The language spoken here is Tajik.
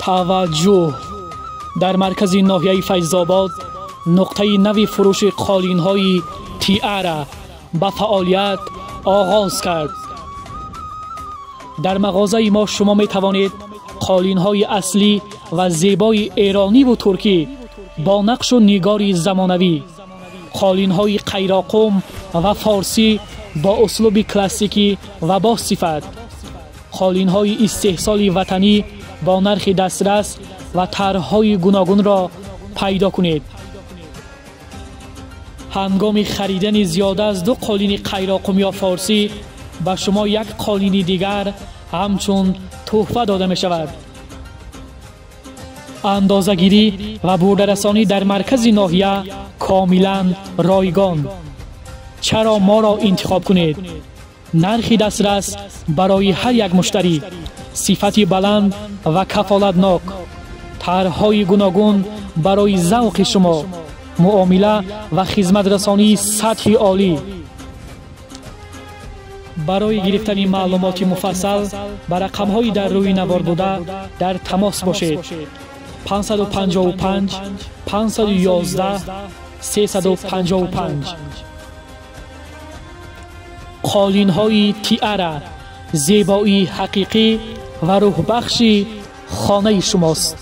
Таваҷҷӯҳ! Дар маркази ноҳияи Файзобод нуқтаи нави фурӯши қолинҳои Тиара ба фаъолият оғоз кард. Дар мағозаи мо шумо метавонед қолинҳои аслӣ ва зебои эрониву туркӣ бо нақшу нигори замонавӣ, қолинҳои Қайроқум ва форсӣ бо услуби классикӣ ва бо сифат, қолинҳои истеҳсоли ватанӣ бо нархи дастрас ва тарҳҳои гуногунро пайдо кунед. Ҳангоми харидани зиёда аз 2 қолини Қайроқум ё форсӣ ба шумо як қолини дигар ҳамчун тӯҳфа дода мешавад. Андозагирӣ ва бурдарасонӣ дар маркази ноҳия комилан ройгон. Чаро моро интихоб кунед? Нархи дастрас барои ҳар як муштарӣ, сифати баланд ва кафолатнок, тарҳҳои гуногун барои завқи шумо, муомила ва хизматрасонии сатҳи олӣ. Барои гирифтани маълумоти муфассал ба рақамҳои дар рӯи навор буда дар тамос бошед: 555 511 355. Қолинҳои Тиара зебоии ҳақиқӣ ва рӯҳбахши хонаи шумост.